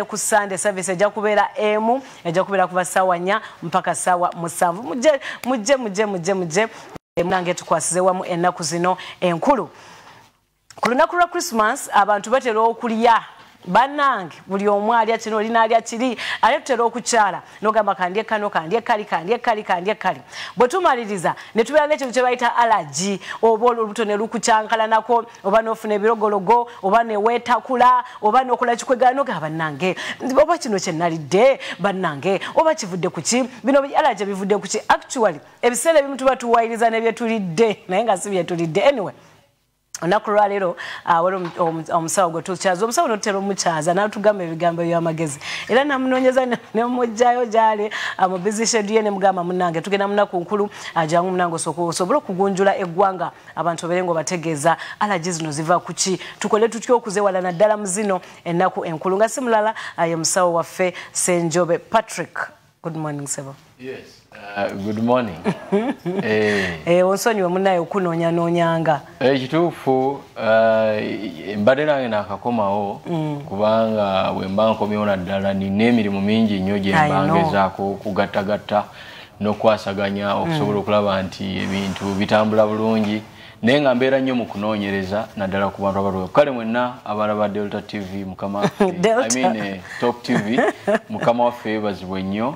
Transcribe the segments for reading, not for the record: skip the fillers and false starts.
Ku Sunday service ejja kubeera emu, ejja kubeera kuva ssaawa 4 mpaka ssaawa 7. Mujje, mujje, mujje, mujje, mujje nange tukwasize wamu ennaku zino enkulu. Ku lunaku lwa Christmas abantu batera okulya, bannange, buli omu alya kino, olina alya kiri, ate tutera okukyala nogamba kandye kano, kandye kali, kandye kali, kandye kali. Bwe tumaliriza ne tubeera n'ekintu kye bayita allergy, oba olubuto ne lukukyankalanako, oba n'ofuna ebirogologo, oba ne weetakula, oba n'okola kikwegala, nogamba bannange, oba kino kye nalidde, bannange, oba kivudde ku ki? Bino allergy bivudde ku ki? Actually ebiseera ebimu tuba tuwayiriza ne bye tulidde, naye nga si bye tulidde. Anyway, olunaku lwaleero waliwo omusawo gwe tukyaza. Omusawo notutera omukyaza n'atugamba ebigambo ebyamagezi, era namunoonyeza nemugjayo gyali mu busy schedule ye, nemugamba munnange tugenda munaku nkulu, jangu munange osobole okugunjula eggwanga, abantu obeere nga obategeeza allergy zino ziva ku ki, tukole tutya okuzewala naddala mu zino ennaku enkulu. Nga si mulala, ye musawo waffe Senjobe Patrick. Good morning, sebo. Yes. Good morning. Onsonyiwe munnaye okunoonyanoonyanga. Ekituufu mbadde nange nakakomawo, kubanga bwe mba nkomyewo naddala nina emirimu mingi nnyo gye mba ngezaako okugattagatta n'okwasaganya okusobola okulaba nti ebintu bitambula bulungi, naye nga mbeera nnyo mu kunoonyereza naddala ku bantu abalwaye. Kale mwenna abalaba Delta TV, mukama, I mean, Top TV, mukama waffe yeebazibwe nnyo.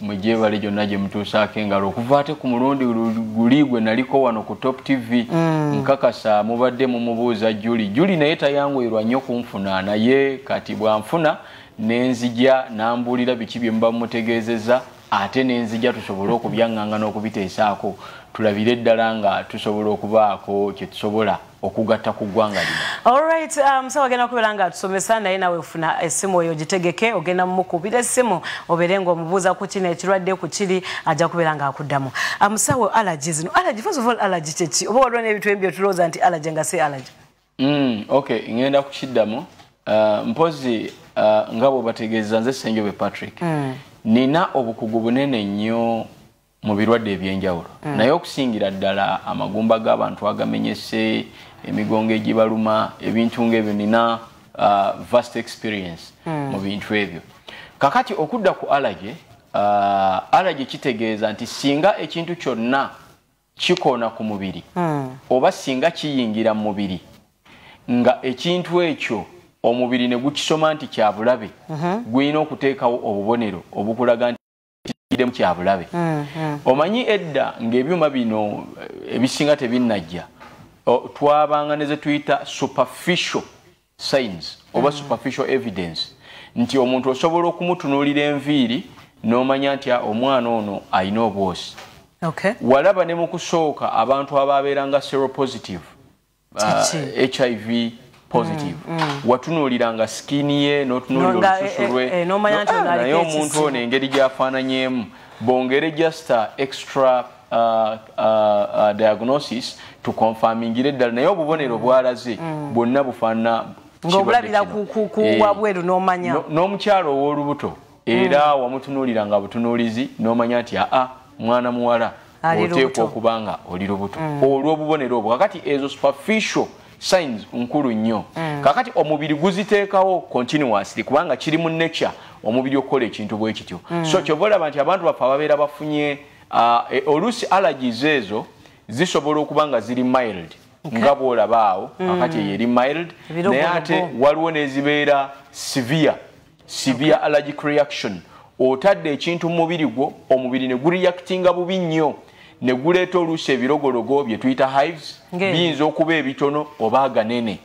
Mugyebale gyonna gye mutuusaako engalo okuva ate ku mulundi guli gwe naliko wano ku Top TV. Nkakasa mubadde mumubuuza Juli. Juli naye tayanguyirwa nnyo kunfuna, naye kati bwanfuna nenzija nambuulira biki bye muba mumutegeezezza, ate nenzija tusobole okubyaŋŋanga n'okubiteesaako, tulabire ddala nga tusobola okubaako kye tusobola okugatta ku ggwanga lino. Alright, so agenda kubeera nga atusomesa, naye nawe ofuna essimu eyo gitegeke, ogenda mumukubira essimu obeere ng'omubuuza ku kino ekirwadde ku kiri, ajja kubeera ng'akuddamu. Musawo, allergy zino, allergy, first of all, allergy kyeki? Oba waliwo n'ebintu ebi byetulowooza nti allergy nga si allergy? Okay, ngenda kukiddamu. Mpozi nga bw'obategeeza, nze Ssenjobe Patrick. Nina obukugu bunene nnyo mu birwadde ebyenjawulo, naye okusingira ddala amagumba g'abantu agamenyese, emigongo egibaluma, ebintu ng'ebyo. Nina vast experience mu bintu ebyo. Kakati okudda ku allergy, allergy kitegeeza nti singa ekintu kyonna kikoona ku mubiri, oba singa kiyingira mu mubiri, nga ekintu ekyo omubiri ne gukisoma nti kyabulabe, gulina okuteekawo obubonero obukulaga nti kiddemu kyabulabe. Omanyi edda ng'ebyuma bino ebisinga tebinnajja, twabanga ne ze tuyita superficial signs oba superficial evidence, nti omuntu osobola okumutunuulira enviiri n'omanya nti omwana ono alina obwosi. Walaba ne mu kusooka abantu ababeeranga seropositive, HIV positive, watunuuliranga skin ye n'otunuulira olususu lwe, naye omuntu ono engeri gy'afaananyeemu, bongere just extra diagnosis tuconfirmingire ddala, naye obubonero bwalaze bwonna bufaanana. Ng'obulabira ku wabweru n'omanya. N'omukyalo ow'olubuto era wamutunuulira nga butunuulizi n'omanya nti aa, mwana muwala oteekwa okuba nga oli lubuto, olw'obubonero obwo. Kakati ezo superficial signs nkulu nnyo. Kakati omubiri guziteekawo continuously kubanga kiri mu nature omubiri okukola ekintu bwe kityo. So kyova olaba nti abantu baffe ababeera bafunye oluusi allergies ezo zisobola okuba nga ziri mild, nga bw'olaba awo. Kakati eyo eri mild, naye ate waliwo n'ezibeera severe, severe allergic reaction. Otadde ekintu mu mubiri gwo, omubiri ne gureactinga bubi nnyo, ne guleeta oluusi ebirogologo bye tuyita hives. Biyinza okuba ebitono oba aganene.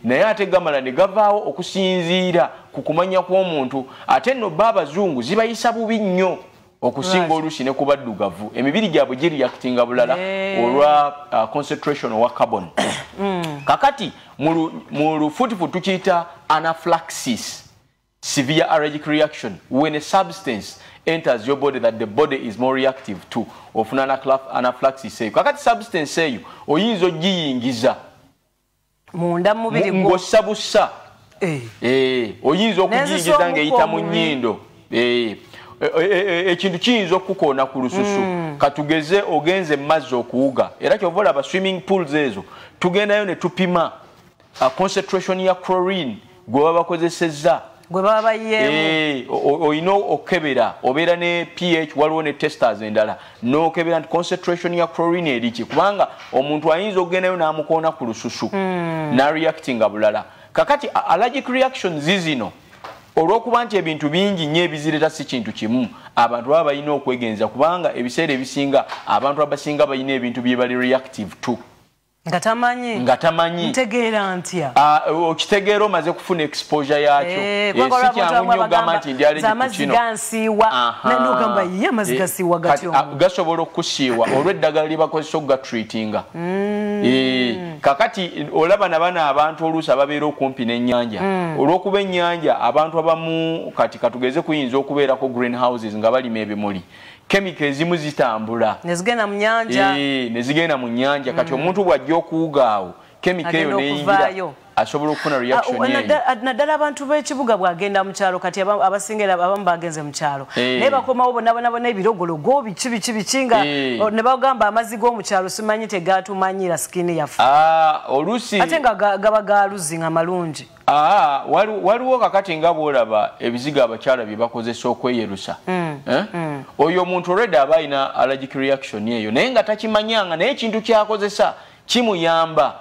Naye ate gamala ne gavaawo okusinziira ku kumanya kw'omuntu. Ate nno ba abazungu zibayisa bubi nnyo okusinga oluusi ne ku baddugavu. Emibiri gyabwe gireactinga bulala olwa concentration owa carbon. Kakati mu lufutifu tukiyita anaphylaxis, severe allergic reaction when a substance enters your body that the body is more reactive to, ofuna anaphylaxis eyo. Kakati substance eyo oyinza ogiyingiza munda mu mubiri gwo ng'ossa bussa. Oyinza okugiyingiza ng'eyita mu nnyindo. Ekintu kiyinza okukoona ku lususu. Katugeze ogenze mu mazzi okuwuga, era kyova olaba swimming pools ezo tugendayo ne tupima concentration ya chlorine gwe baba bakozesezza. Gwe baba bayiyeemu. Olina okukebera, obeera ne pH, waliwo ne testers endala, n'okebera nti concentration ya chlorine eriki, kubanga omuntu ayinza okugendayo n'amukoona ku lususu n'areactinga bulala. Kakati allergic reactions zino, olw'okuba nti ebintu bingi nnyo ebizireeta, si kintu kimu, abantu baba balina okwegenza, kubanga ebiseera ebisinga abantu abasinga balina ebintu bye bali reactive to nga tamanyi. Nga tamanyi. Ntegeera ntya? Okitegeera omaze kufuna exposure yakyo. Kubanga Si kyangu nnyo ogamba nti ndi allergic ku amazzi kino. Gansiiwa. Nogamba ye amazzi gasiiwa Kati, gatyo? Gasobola okusiiwa olw'eddagala lye bakozesa okugatreatinga. Kakati olaba na bano abantu oluusi ababeera okumpi n'ennyanja, olw'okuba ennyanja abantu abamu kati katugeze kuyinza okubeerako greenhouses nga balima ebimuli, chemical ezimu zitambula nezigenda mu nyanja. Ne zigenda mu nnyanja. Kati omuntu bw'ajja okuwuga awo, chemical eyo Agenda neyingira, okuvaayo. Asobola okufuna reaction eyo. Naddala abantu b'ekibuga, bw'agenda mu kyalo, kati abasinga era abamu bagenze mu kyalo, naye bakomawo bonna bonna bonna ebirogologo, biki biki biki, nga ne bagamba amazzi g'omu kyalo simanyi tegatumanyira skin yaffe. Oluusi Ate nga gaba ga luzzi nga malungi. Waliwo kakati nga bw'olaba ebizigo abakyala bye bakozesa okweyerusa. Eh? Oyo omuntu already aba alina allergic reaction eyo, naye nga takimanyanga, naye ekintu kyakozesa kimuyamba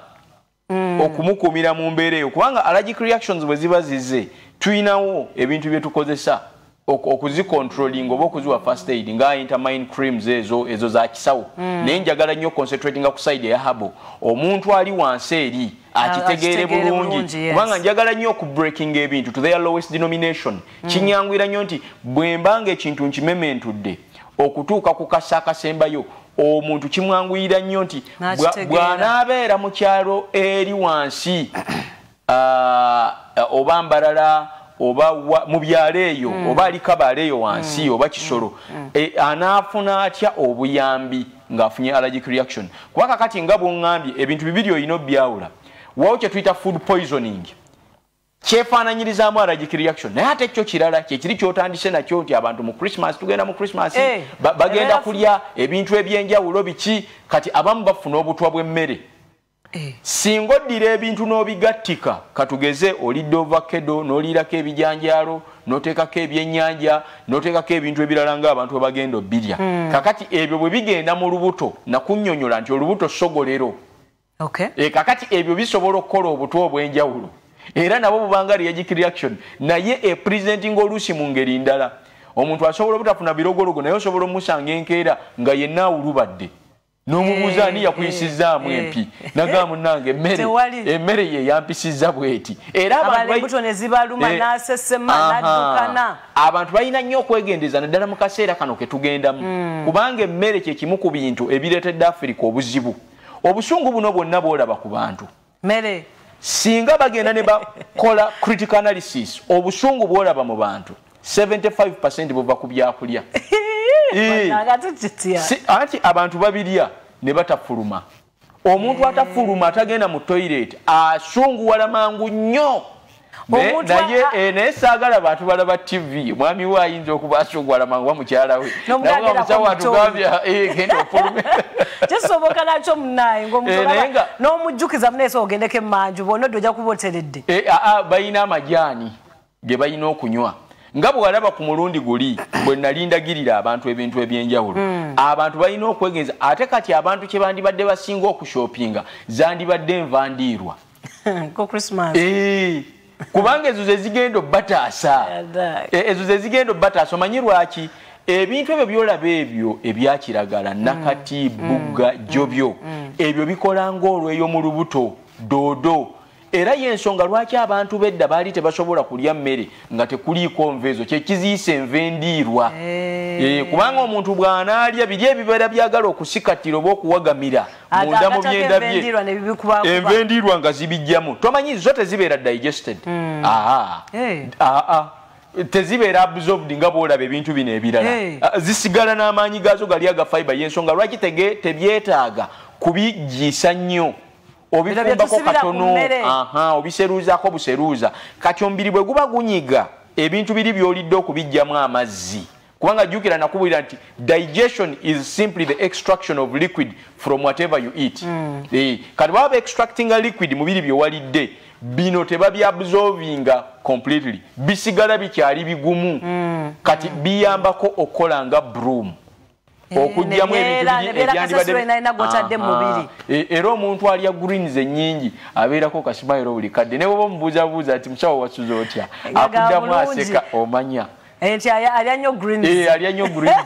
okumukuumira mu mbeera eyo, kubanga allergic reactions bwe ziba zize, tulinawo ebintu bye tukozesa okuzicontrolling oba okuziwa first aid, nga antihistamine creams ezo za kisawo. Naye njagala nnyo concentratinga ku side eya herbal, omuntu ali wansi eri akitegeere Akitegeere bulungi, bulungi, yes. kubanga njagala nnyo okubreaking ebintu to their lowest denomination. Kinyangwira nnyo nti bwe mbanga ekintu nkimementudde okutuuka ku kasa akasembayo, omuntu kimwanguyira nnyo nti N'akitegeera. Bw'anaabeera mu kyalo eri wansi, oba Mbarara oba mu byalo eyo, oba ali Kabaale eyo wansi, oba Kisoro, anaafuna atya obuyambi ng'afunye allergic reaction? Kuba kakati nga bw'oŋŋambye, ebintu bibiri olina obyawula. Wawo kye tuyita food poisoning, kyefaananyirizaamu allergic reaction, naye ate kyo kirala, kyekiri kyotandise nakyo nti abantu mu Christmas, tugenda mu Christmas, bagenda kulya ebintu ebyenjawulo biki. Kati abamu bafuna obutwa bw'emmere. Singa oddira ebintu n'obigattika, katugeze olidde ovakkedo n'oliirako ebijanjaalo n'oteekako ebyennyanja n'oteekako ebintu ebirala ng'abantu bwe bagenda obbirya, kakati ebyo bwe bigenda mu lubuto, nakunnyonnyola nti olubuto ssogolero. Kakati ebyo bisobola okukola obutwa obw'enjawulo, era nabo bubanga allergic reaction, naye epresenting oluusi mu ngeri ndala. Omuntu asobola obutafuna birogologo, naye osobola omusanga enkeera nga yenna awulubadde, n'omubuuza ani yakuyisizzaamu empi, nagamba munnange emmere, Tewali. emmere ye yampisizza bweti. Era abantu Abala embuto ne zibaluma, n'asesema, n'addukana. Abantu balina nnyo okwegendeza, naddala mu kaseera kano ke tugendamu, kubanga emmere kye kimu ku bintu ebireetedde Afirika obuzibu. Obusungu buno bwonna bwolaba ku bantu, Mere. singa bagenda ne bakola critical analysis, obusungu bwolaba mu bantu 75% buva ku byakulya. Ate kitya? Anti abantu babirya ne batafuluma. Omuntu atafuluma, atagenda mu toilet, asunguwala mangu nnyo. Omuntu Naye saagala bantu balaba TV, mwami we ayinza okuba asunguwala mangu wa mukyala we. N'omugambira Naye omusawo ko atugambye, genda ofulume. Kisoboka nakyo munnaye, ng'omuntu Naye olaba n'omujjukiza muneese ogendeko emmanju, bw'onna odde ojja kuba oteredde. Balina amajaani ge balina okunywa, nga bwe walaba ku mulundi guli bwe nali ndagirira abantu ebintu ebyenjawulo. Abantu balina okwegenza. Ate kati abantu kye bandibadde basinga okushopinga zandibadde enva ndiirwa Ko Christmas. Kubanga ezo ze zigenda obbataasa. Ezo ze zigenda obbataasa. Omanyi lwaki? Ebintu ebyo byolaba ebyo ebyakiragala, nakati, bugga, jjobyo, ebyo bikola ng'olweyo mu lubuto, doodo. Era yensonga lwaki abantu bedda baali tebasobola kulya mmere nga tekuliiko nva ezo, kyekiziisa enva endiirwa. Kubanga omuntu bw'anaalya biri ebibeera byagala okusikatira oba okuwagamira munda mu Agattako byenda enva bye, endiirwa ne bibikubakuba. Enva endiirwa nga zibijjamu, tomanyi zo tezibeera digested. Aa, tezibeera absorbed nga bw'olaba ebintu bino ebirala. Zisigala n'amaanyi gaazo gali aga fiber. Yensonga lwaki tebyetaaga kubigiisa nnyo, obifumbako Byetusibira ku katono, mmere. Aha, obiseruuzaako buseruuza. Kati omubiri bwe guba gunyiga ebintu biri by'olidde okubijjamu amazzi, kubanga jjukira nakubulira nti digestion is simply the extraction of liquid from whatever you eat. Kati baba extractinga liquid mu biri byewalidde, Bino tebabyabsorbinga completely, bisigala bikyali bigumu. Kati biyambako okukola nga broom okugyamu ebintu ebyandibadde mu mubiri. Era omuntu alya greens ennyingi abeerako kasimayiro buli kadde, ne bw'oba omubuuzabuuza nti musawo wasuze otya, akuddamu aseka omanya nti alya nnyo greens. Alya nnyo greens.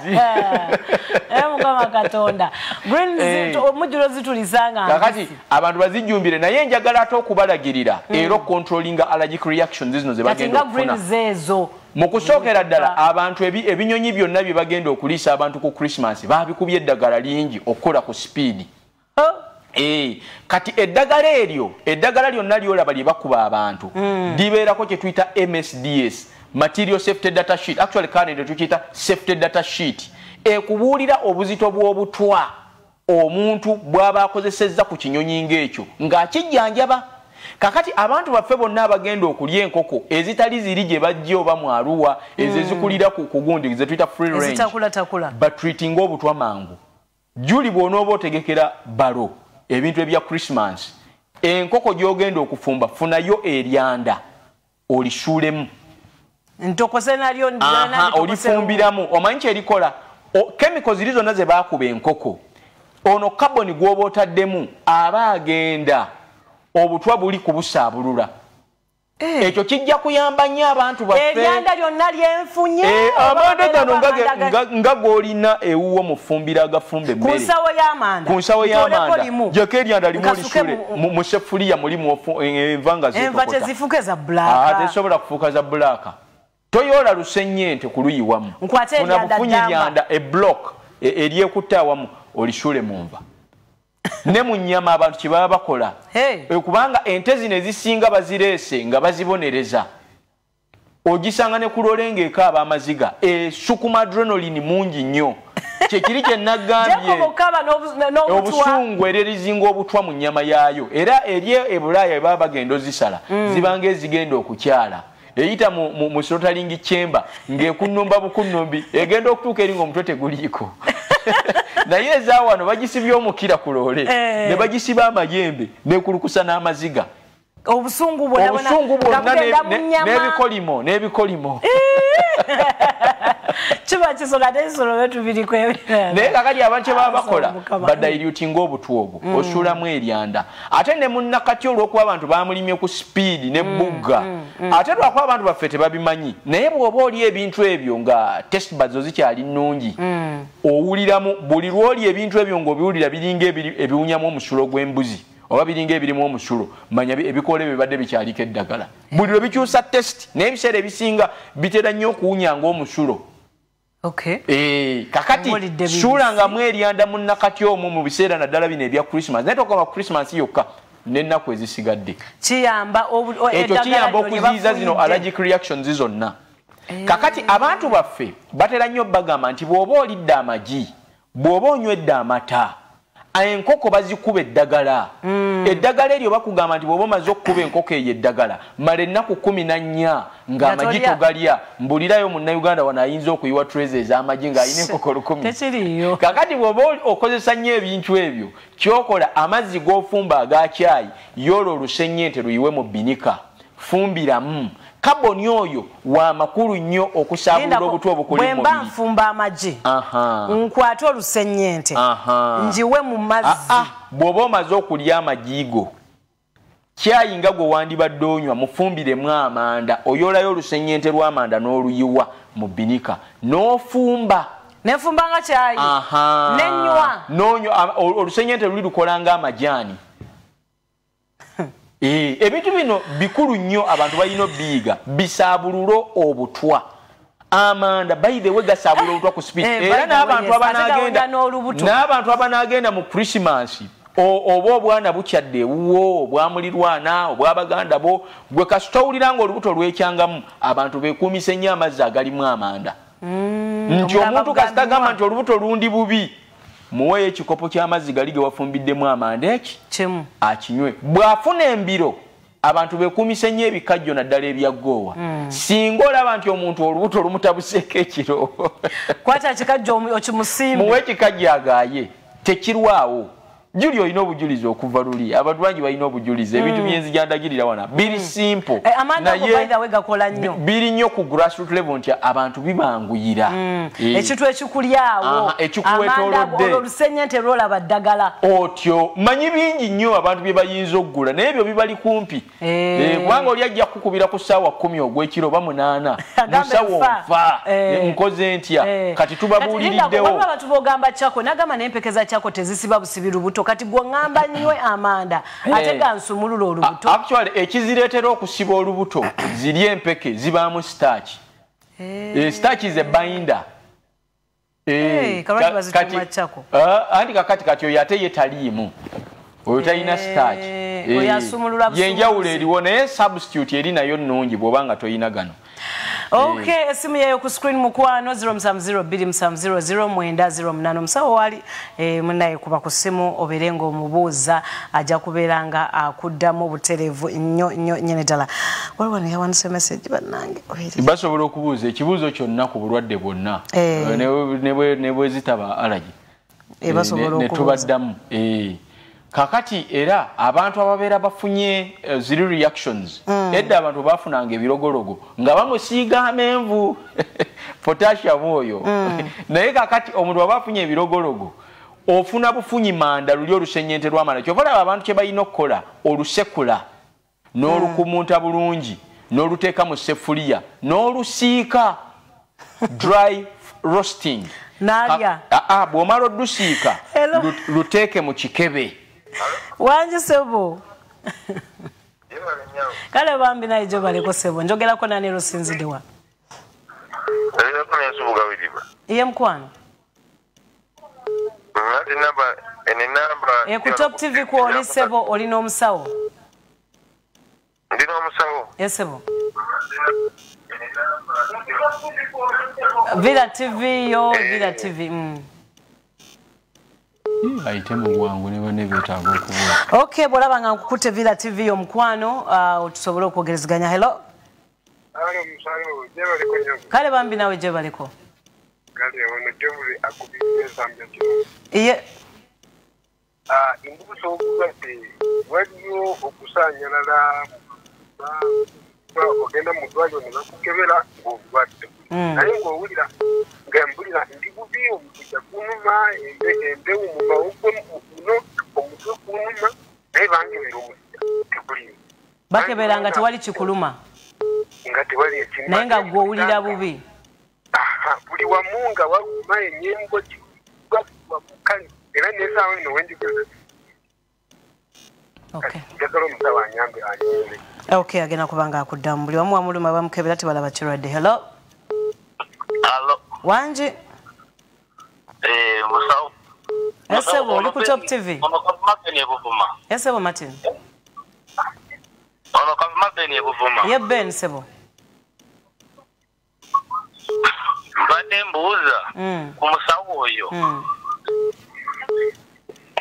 Mukama Katonda, greens omujjulo zitulisanga. Kakati abantu bazijjumbire, naye njagala ate okubalagirira era okontrollinga allergic reactions zino ze bagenda okufuna. Mu kusookera ddala abantu ebinyonyi byonna bye bagenda okuliisa abantu ku Christmas babikubye eddagala lingi okukola ku speed. Kati eddagala eryo, eddagala lyonna lyolaba lye bakuba abantu libeerako kye tuyita MSDS, Material Safety Data Sheet. Actually currently tukiyita Safety Data Sheet. Ekubuulira obuzito bw'obutwa omuntu bw'aba akozesezza ku kinyonyi ng'ekyo ng'akijjanjaba. Kakati abantu baffe bonna abagenda okulya enkoko ezitali ziri gye bajja oba mu Arua, ezo ezikulira ku kugundi ze tuyita free range, batreatinga obutwa mangu. Juli bw'onooba otegekera balo ebintu ebya Christmas, enkoko gy'ogenda okufumba funayo eryanda olisuulemu, ntokose nalyo, olifumbiramu. Omanyi kyerikola, chemicals ziri zonna ze baakuba enkoko, ono carbon gw'oba otaddemu aba agenda obutwa buli kubusaabulula. Ekyo kijja kuyamba nnyo abantu baffe. Eryanda lyonna lyenfunye. Amanda gano nga g'olina ewuwo mu ffumbiro agafumba emmere. Ku nsawo y'amanda. Ku nsawo y'amanda. Gyeko eryanda limu olisule mu ssefuliya mulimu enva nga zeetokota. Enva tezifuuke za bbulaaka. Tezisobola kufuuka za bbulaaka. Toyoola lusennyente ku luyiwamu. Nkwate eryanda bufunyi eryanda eblock eryekutte awamu olisule mu nva. Ne mu nnyama abantu kye baba bakola. Kubanga ente zino ezisinga bazireese nga bazibonereza. Ogisanga ne ku lole ng'ekaaba amaziga, esukuma adrenaline mungi nnyo. Kyekiri kye nagambye obusungu eri erizinga obutwa mu nnyama yaayo. Era eri e Bulaaya baba bagenda ozisala, zibanga ezigenda okukyala. Eyita mu slaughtering chamber ng'ekunnumba bukunnumbi, egenda okutuuka eri ng'omutwe teguliiko. Naye ezawano bagisibye omukira ku loole, ne bagisiba amayembe nekulukusa n'amaziga. Obusungu bwonna n'ebikolimo n'ebikolimo. Kiba kisola ate ensolo betubiriko. Naye kakati abantu kye baba bakola badilutinga obutwa obwo, osuulamu eryanda. Ate ne munnakati olw'okuba abantu bamulimye ku speed ne bugga, ate lwakuba abantu baffe tebabimanyi. Naye bw'oba oli ebintu ebyo nga taste buds zikyali nnungi, owuliramu buli lw'oli ebintu ebyo ng'obiwulira biringa ebiwunyamu omusulo gw'embuzi oba biringa ebirimu omusulo, manya ebikoola ebyo bibadde bikyaliko eddagala. Buli lwe bikyusa test, naye ebiseera ebisinga bitera nnyo okuwunya ng'omusulo. Kakati suulangamu eryanda munnakati omwo mu biseera naddala bino ebya Christmas. Naye tokoma Christmas yokka, n'ennaku ezisigadde. Ekyo kiyamba okuziyiza zino allergic reactions zonna. Kakati abantu baffe batera nnyo bagamba nti bw'oba olidde amagi, bw'oba onywedde amata, enkoko bazikuba eddagala. Eddagala eryo bakugamba nti bw'oba omaze okukuba enkoko eyo eddagala, mala ennaku 14 ng'amagi togalya. Mbulirayo munnayuganda wano ayinza okuyiwa trays ez'amagi ng'alina enkoko 1000. Tekiriiyo. Kakati bw'oba okozesa nnyo ebintu ebyo, ky'okola amazzi g'ofumba aga caayi, yoola olusennyente luyiwe mu bbinika, fumbiramu. Kaboni oyo wa makulu nnyo okusaabulula obutwa obukuli mu mubiri. Bwe mba nfumba amagi, nkwate olusennyente, njiwe mu mazzi. Bw'oba omaze okulya amagi go, kyayi nga gwe wandibadde onywa, mufumbiremu amanda, oyoolayo olusennyente lw'amanda n'oluyiwa mu bbinika, n'ofumba. Nenfumba nga kyayi, nenywa. N'onywa, olusennyente luli lukola ng'amajaani. Ebintu bino bikulu nnyo abantu balina obiyiga, bisaabululo obutwa. Amanda by the way gasaabulula obutwa ku speed. Era n'abantu abanaagenda mu Christmas, oba obwana bukyadde ewuwo, obwamulirwana, obwabaganda bo, gwe kasita owulira ng'olubuto lwekyangamu, abantu beekuumise nnyo amazzi agalimu amanda. Nti omuntu kasita agamba nti olubuto lundi bubi, muweeyo ekikopo ky'amazzi gali ge wafumbiddemu amanda eki akinywe. Bw'afuna embiro, abantu beekuumise nnyo ebikajjo naddala ebya ggoowa. Singa olaba nti omuntu olubuto lumutabuseeko ekiro, kwata ekikajjo okimusimbe, muwe ekikajjo agaaye, tekirwawo. Juli olina obujulizi okuva luli, abantu bangi balina obujulizi, ebintu byenzijandagirira wana biri simple, naye biri nnyo ku grassroot level nti abantu bibanguyira. Ekintu ekikulyawo ekikuwetoolodde olusenyente lwolaba ddagala otyo manyi bingi nnyo abantu bye bayinza okugula, naye ebyo bibali kumpi, kubanga oli ajja kukubira ku ssaawa 10 ogw'ekiro oba 8, musawo nfa nkoze ntya? Kati tubabuuliriddewo. Abantu bogamba kyako nagamba n'empeke za kyako tezisiba busibi lubuto, kati gwe ŋŋamba nnywe amanda ate gansumulula olubuto. Actually ekizireetera okusiba olubuto ziri empeke zibaamu starch. Starch is a binder. Anti kakati kati oyo ate ye taliimu, oyo talina starch, yenjawulo eriwo, naye substitute eri nayo nnungi bw'oba nga toyina gano. Okay, esimu yayo ku screen mukwano 0702700908. Omusawo wali munaye kuba ku simu obeere ng'omubuuza, ajja kubeera nga akuddamu obutereevu nnyo nnyo nnyini ddala. Waliwo neyawanise message bannange. Basobola okubuuza ekibuuzo kyonna ku bulwadde bwonna ne bwe zitaba allergy, basobola okubuuza netubaddamu. Kakati era abantu ababeera bafunye ziri reactions, edda abantu bafunanga ebirogologo nga bamusiiga amenvu, potassium oyo, naye kakati omuntu aba afunye ebirogologo ofuna bufunyi manda luli olusenyente lw'amanda. Kyova olaba abantu kye balina okukola, olusekula n'olukumunta bulungi n'oluteeka mu sefuliya n'olusiika, dry roasting. Nalya. Bw'omala oddusiika luteeke mu kikebe. Wangi sebo. Kale bambi naye gyo baleko sebo. Njogerako nani, lusinziddewa? Iye mukwano. Ku Top TV kwoli sebo, olina omusawo. Ndina omusawo. Ye sebo. Villa TV yo, Villa TV. Ayite mu bwangu ne banne beetaaga okubuuza. Okay, bw'olaba nga nkukutte Villa TV omukwano, tusobole okwogerezeganya. Hello. Alo musawo, gyebaleko nnyo. Kale bambi nawe gyebaleko. Kale ono Jovuli akubidde ensambya kino. Iye. Embuuza obulwadde, waliyo okusaanyalala, ogenda mu ddwaliro ne bakukebera ng'obulwadde, naye ng'owulira nga mpulira ndi bubi, omusujja gunuma, embewo mu mawuggwe muno, omutwe gunuma, naye bangebera omusujja teguliimu. Bakebera nga tewali kikuluma, nga tewali ekintu, naye nga gwe owulira bubi. Buli wamu nga waluma, enyengo wamu, kale era n'essaawa eno wenjogeza njagala omusawo anyambe anyumire. Okay, agenda kubanga akuddamu. Buli wamu wamuluma, bamukebera tebalaba kirwadde. Hello. Alo. Wangi. Musawo. Esebo, oli ku Top TV. Ono Kavuma Ben e Buvuma. Esebo Martin. Ono Kavuma Ben e Buvuma. Ye Ben sebo. Mbadde mbuuza ku musawo oyo.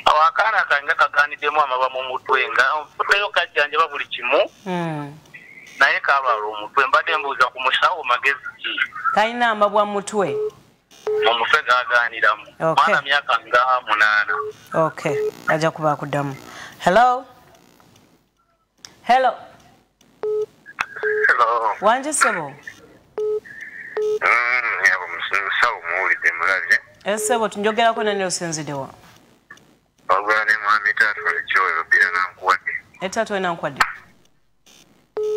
Awo akaana kange kaganiddemu amabwa mu mutwe, nga nfuddeyo kajjanjaba buli kimu, naye kalwala omutwe. Mbadde mbuuza ku musawo, magezi ki? Kalina amabwa mu mutwe. Mu mutwe gagaaniramu. Mwana myaka nga 8. Okay, ajja kuba akuddamu. Hello. Hello. Hello. Wangi sebo. Yabo musawo muwulidde mulabye. Esebo, tunjogerako nani, osinziddewa? Wabula ne mwami taata ekyoyo bbira nankuwadde. Etaata nankuwadde.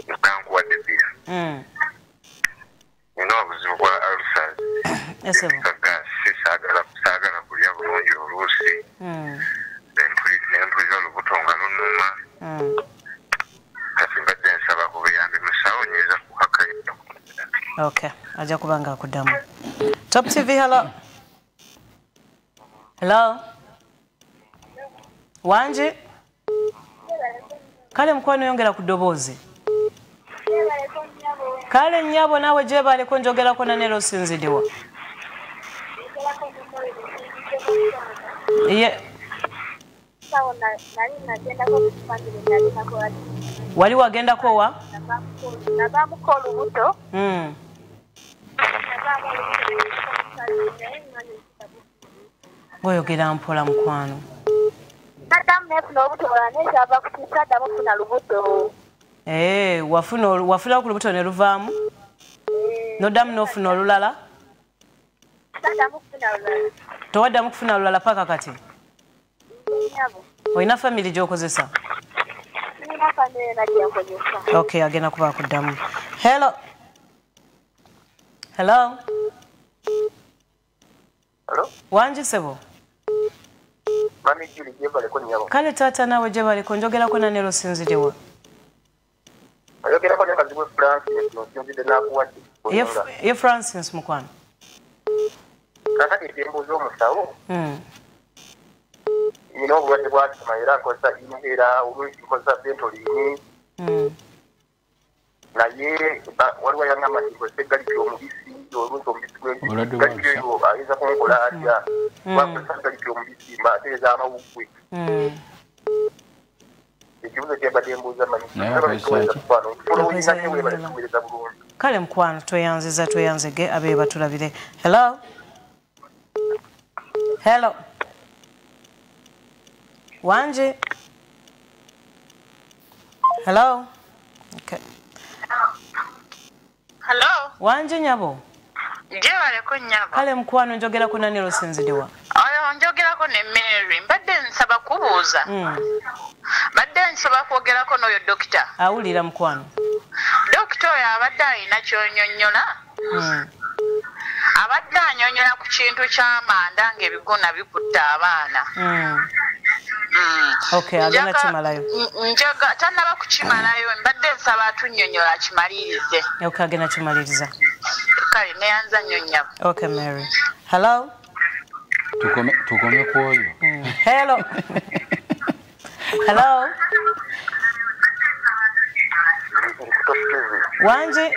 Nankuwadde bbira. Nina obuzibu bwa ulcers. Esebo. Gasi, saagala kulya bulungi oluusi. Nempulira olubuto nga lunuma. Kati mbadde nsaba ku buyambi musawo, nyinza kukakkayo. Okay, ajja kuba nga akuddamu. Top TV, hello. Hello. Wangi. Kale mukwano, yongera ku ddoboozi. Kale nnyabo naawe gyebaleko. Njogerako nani, osinziddewa? Ye. Wali wagendako wa? Navaamuko olubuto. Bw'oyogera mpola mukwano. Naddamu nefuna olubuto olulala naye kyava ku ki saddamu kufuna lubuto. Wafuna ku lubuto ne luvaamu? Noddamu n'ofuna olulala? Saddamu kufuna lulala. Towaddamu kufuna lulala paka kati? Olina family gy'okozesa? Nina family na gyenkozesa. Okay, agenda kuba akuddamu. Hello. Hello. Hello. Wangi ssebo. Mami Julie gyebaleko nnyabo. Kale taata naawe gyebaleko, njogerako na Nero Sinzidewa. Ayogerako ne Kazibwe Francis, nsinzidde n'akuwadde. Ye Francis mukwano. Kakati kyembuuza omusawo. Nina obulwadde bwa asima era nkozesa inhaler, oluusi nkozesa Ventolin. Naye waliwo yangamba nti nkozesa eggaliki omubisi, oluusi omubisi gw'enjuki ayinza kunkola atya? Bakozesa galiki omubisi mbatereeza amawuggwe. Ekibuuzo kye mbadde mbuuza mmanyi. Kale mukwano tweyanziza tweyanzege abe batulabire. Hello. Hello. Wangi. Hello. Okay. Hello. Wangi nyabo. Gyebaleko nnyabo. Kale mukwano njogerako na Nero Sinzidewa. Oyo njogerako ne Mary. Mbadde nsaba kubuuza. Mbadde nsaba kwogerako n'oyo dokita. Awulira mukwano. Dokita oyo abadde alina ky'onyonnyola. Abadde anyonnyola ku kintu ky'amanda ng'ebigona bikutta abaana. Okay, agenda kimalayo. Njaga tannaba kukimalayo, mbadde nsaba atunnyonnyola akimalirize. Okay, agenda kimaliriza. Kale neyanza nnyo nnyabo. Okay, Mary. Hello. Tukome ku oyo. Hello. Hello. Wangi.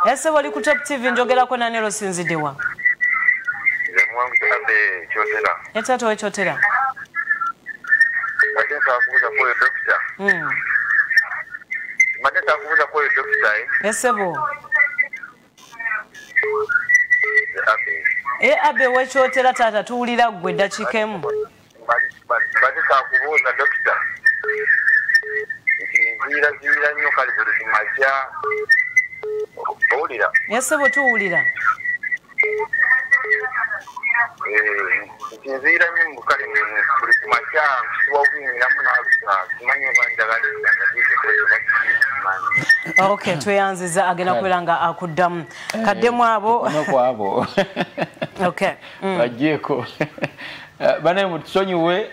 Ese wali ku Top TV njogerako na Nero Sinzidewa. Etata wekyotera. Esebo. Abe wekyotera tata tuwulira ggwe eddakiika emu. Mbadde kubuuza dokita nti nziira nnyo kale buli ku makya owulira? Esebo tuwulira. Nti nziira nnyo kale buli ku makya nsiba obuyiniramu n'alusa simanyi oba njagala. Okay, tweyanziza agenda kubeera nga akuddamu. Kaddemu abo. Kwabo. Okay. Bagyeko. Banaye mutusonyiwe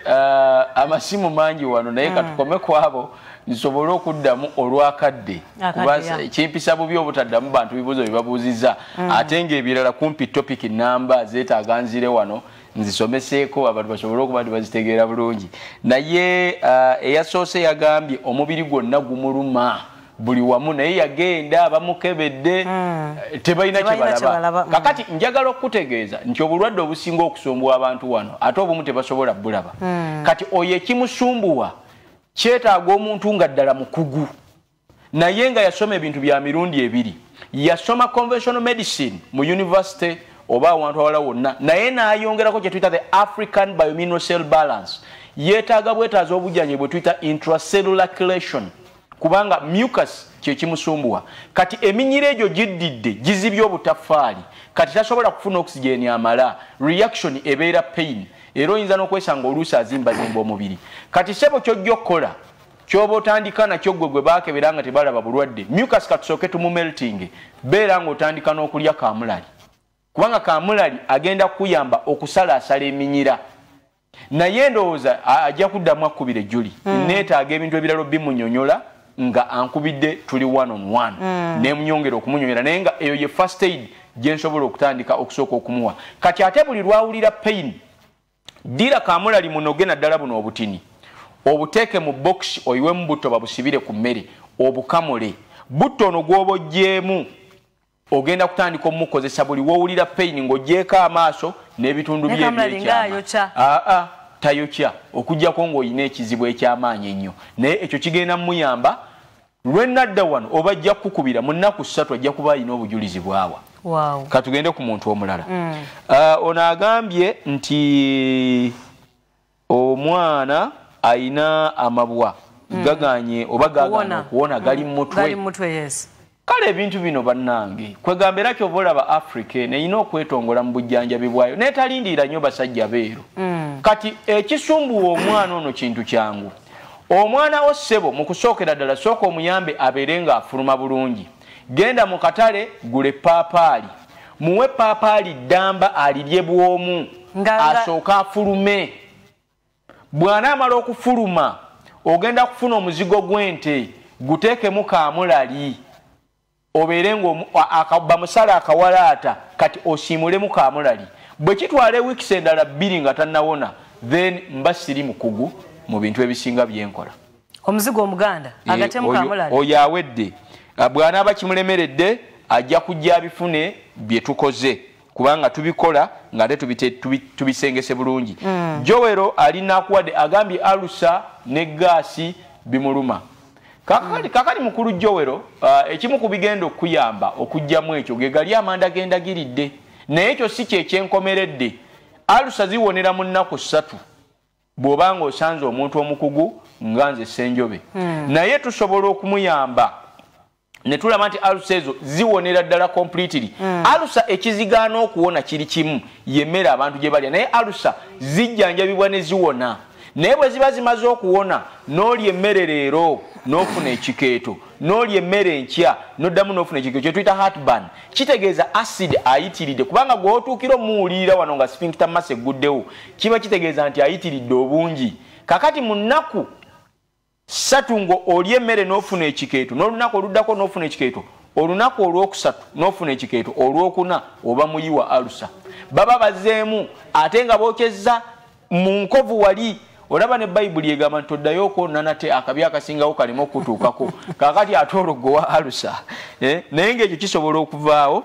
amasimu mangi wano naye katukome kwabo nsobole okuddamu olwakadde. Kuba kimpisa bubi obutaddamu bantu bibuuzo bye babuuzizza. Ate ng'ebirala kumpi topic namba zeetaaga nzire wano nzisomeseeko abantu basobole okuba nti bazitegeera bulungi. Naye eyasoose yagambye omubiri gwonna gumuluma buli wamu naye yagenda bamukebedde tebalina kye balaba. Kakati njagala okutegeeza nti obulwadde obusinga okusumbuwa abantu wano ate obumu tebasobola bulaba. Kati oyo ekimusumbuwa kyetaaga omuntu nga ddala mukugu naye nga yasoma ebintu bya mirundi ebiri. Yasoma conventional medicine mu university oba awantu awalala wonna naye n'ayongerako kye tuyita the African biomineral cell balance. Yeetaaga bwetaaza obujjanjabi bwe tuyita intracellular chelation kubanga mucus kye kimusumbuwa. Kati eminyira egyo giddidde gizibye obutafaali, kati tasobola kufuna oxygen amala, reaction ebeera pain era oyinza n'okwesanga oluusi azimbazimba omubiri. Kati ssebo ky'ojja okukola kyoba otandika nakyo ggwe gwe baakebera nga tebalaba bulwadde, mucus katusooke tumumelting, beera ng'otandika n'okulya kaamulali kubanga kaamulali agenda kukuyamba okusalaasala eminyira. Naye ndowooza ajja kuddamu akkubira ejjuli. Neetaaga ebintu ebirala bimunyonyola nga ankubidde tuli one on one. Nemunyongera okumunyonyola naye nga eyo ye first aid gye nsobola okutandika okusooka okumuwa. Kati ate buli lwawulira pain, ddira kaamulali munoge naddala buno obutini obuteeke mu box oyiwemu butto babusibire ku mmere obukamule. Butto ono gw'oba oggyeemu ogenda kutandika omukozesa buli w'owulira pain ng'oggyeeko amaaso n'ebitundu bye ebyekyama. Tayokya okuggyako ng'olina ekizibu eky'amaanyi ennyo naye ekyo kigenda muyamba lwe nadda wano oba ajja kukukubira mu nnaku 3 ajja kuba alina obujulizi bwawa. Katugende ku muntu omulala. Ono agambye nti Omwana ayina amabwa gaganye oba gagana okuwona gali mutwe. Gali mutwe, yes. Kale ebintu bino bannange kwegamba era kyova olaba Africa neyina okwetongola mu bujjanjabi bwayo netalindiira nnyo basajja beeru. Kati ekisumbuwa omwana ono kintu kyangu. Omwana wo ssebo mu kusookera ddala sooka omuyambe abeere ng'afuluma bulungi. Genda mu katale gula epaapaali, muwe paapaali ddamba alirye bw'omu, asooke afulume. Bw'anaamala okufuluma ogenda kufuna omuzigo gw'ente guteekemu kaamulali, obeere nga bamusale akawalaata, kati osiimulemu kaamulali. Bwe kitwala ewiikisi endala 2 nga tannawona, then mba siri mukugu mu bintu ebisinga byenkola. Omuzigo omuganda agatemu kaamulali oyo awedde. Bw'anaaba kimulemeredde ajja kujja abifune bye tukoze, kubanga tubikola ng'ate tubisengese bulungi. Joel alina akuwadde agambye alusa ne gaasi bimuluma. Kakali mukulu Joel, ekimu ku bigenda okuyamba okuggyamu ekyo ge gali amanda gendagiridde, naye ekyo si kye kyenkomeredde. Alusa ziwonera mu nnaku 3 bw'obanga osanze omuntu omukugu nga nze Ssenjobe. Naye tusobola okumuyamba ne tulaba nti alusa ezo ziwonera ddala completely. Alusa ekizigaana okuwona kiri kimu, yemmere abantu gye balya, naye alusa zijjanjabibwa ne ziwona. Naye bwe ziba zimaze okuwona, n'olya emmere leero n'ofuna ekikeeto, n'olya emmere enkya n'oddamu n'ofuna ekikeeto, kye tuyita heartburn. Kitegeeza acid ayitiridde, kubanga gw'otuukira omuwulirira wano nga sphincter muscle egguddewo, kiba kitegeeza nti ayitiridde obungi. Kakati mu nnaku 3 ng'olya emmere n'ofuna ekikeeto, n'olunaku oluddako n'ofuna ekikeeto, olunaku olwokusatu n'ofuna ekikeeto, olwokuna oba muyiwa alusa. Baba bazzeemu ate nga bookyezza mu nkovu wali. Olaba ne Bayibuli egamba nti toddayo okwonna nate akabi akasingawo kaleme okutuukako. Kaakati ate olwo gwe wa alusa. Naye ng'ekyo kisobola okuvaawo.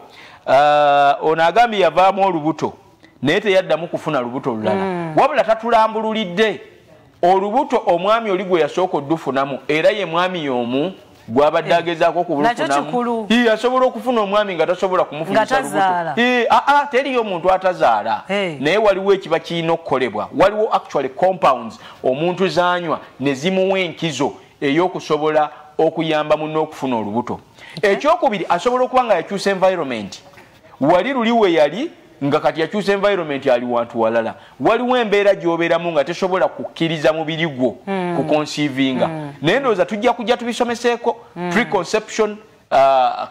Ono agambye yavaamu olubuto naye teyaddamu kufuna lubuto lulala. Wabula tatulambululidde olubuto omwami oli gwe yasooka oddufunamu, era ye mwami y'omu gw'abadde agezaako okubulufunamu. Asobola okufuna omwami nga tasobola kumufunisa lubuto. Teriyo omuntu atazaala. Naye waliwo ekiba kirina okukolebwa. Waliwo actually compounds omuntu z'anywa ne zimuwa enkizo ey'okusobola okuyamba munne okufuna olubuto. Ekyokubiri, asobola okuba nga yakyusa environment. Wali luli we yali nga kati yakyusa environment ali wantu walala. Waliwo embeera gy'obeeramu nga tesobola kukkiriza mubiri gwo kuconceivinga. Naye ndowooza tujja kujja tubisomeseeko preconception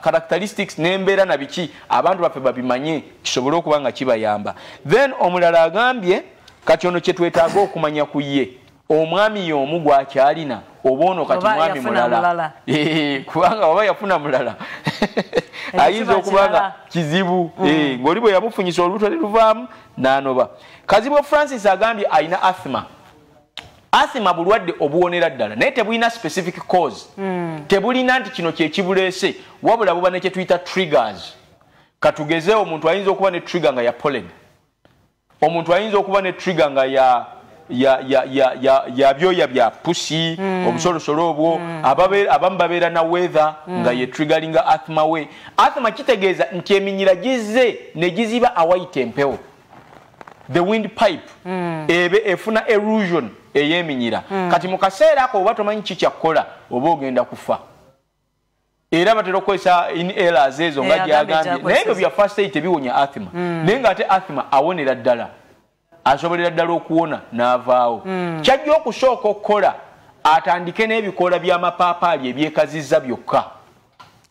characteristics n'embeera na biki abantu baffe babimanye kisobole okuba nga kibayamba. Then omulala agambye kati ono kye twetaaga okumanya ku ye, omwami y'omu gwakyalina oba ono kati mwami mulala. Kubanga oba yafuna mulala ayinza okuba nga kizibu. Ng'oli bwe yamufunyisa olubuto ne luvaamu n'anoba. Kazibwe Francis agambye alina asthma. Asthma bulwadde obuwonera ddala naye tebulina specific cause. Tebulina nti kino kye kibuleese, wabula buba ne kye tuyita triggers. Katugeze omuntu ayinza okuba ne trigger nga ya pollen. Omuntu ayinza okuba ne trigger nga ya byoya bya pusi, obusolosolo obwo, abamu babeera na weather nga ye triggeringa asthma we. Asthma kitegeeza nti eminyira gizze ne giziba awayita empewo. The wind pipe ebe efuna erosion ey'eminyira. Kati mu kaseera ako oba tomanyi ki kyakkola oba ogenda kufa. Era batera okukozesa inhalers ezo nga gyagambye, naye ebyo bya first aid tebiwonya asthma. Naye ng'ate asthma awonera ddala, asobolera ddala okuwona n'avaawo. Kyajja okusooka okukola atandike n'ebikoola by'amapaapaali ebyekazizza byokka.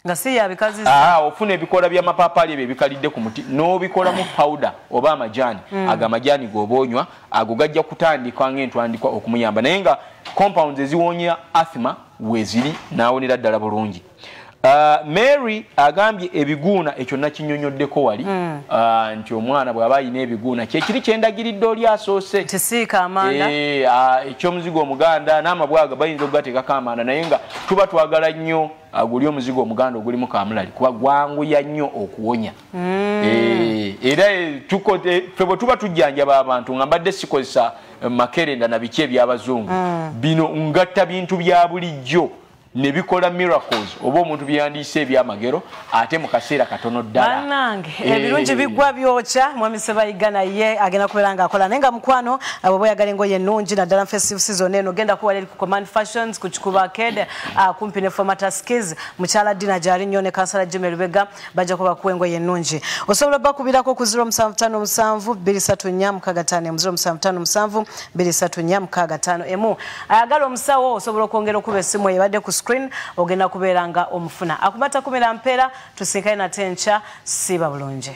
Nga si yabikazizza. Ofuna ebikoola by'amapaapaali ebyo ebikalidde ku muti n'obikolamu powder oba amajaani. Ago amajaani g'oba onywa ago gajja kutandikwa ng'entwandikwa okumuyamba, naye nga compounds eziwonya asthma weeziri n'awonera ddala bulungi. Mary agambye ebiguuna, ekyo nakinyonyoddeko wali nti omwana bw'aba alina ebiguuna kyekiri kyendagiridde oli asoose tisiika amanda ekyomuzigo omuganda n'amabwaga bayinza okugateekako amanda, naye nga tuba twagala nnyo aguli omuzigo omuganda ogulimu kamulali kuba gwanguya nnyo okuwonya. Era ffe bwe tuba tujjanjaba abantu nga mbadde sikozesa makerenda na biki eby'abazungu, bino ngatta bintu bya bulijjo Ne bikola miracles oba omuntu byandiise ebyamagero ate mu kaseera katono ddala. Bannange, ebirungi biggwa byokya. Mwami Sebayiga naye agenda kubeera ng'akola, naye nga mukwano, bw'oba oyagala engoye ennungi naddala festive season eno, genda kuwala eri ku Command Fashions ku Kikuba Arcade, kumpi ne Formata Skills. Mukyala Dina gyali nnyo ne Kansala Jimmy Lubega, bajja kuba bakuwa engoye ennungi. Osobola bakubirako ku 0757 234 651, 0757 234 651. Ayagala omusawo, osobola okwongera okuba essimu ebadde ku screen, ogenda kubeera nga omufuna. Akumata kumira mpeera, tusinkane nate enkya. Siiba bulungi.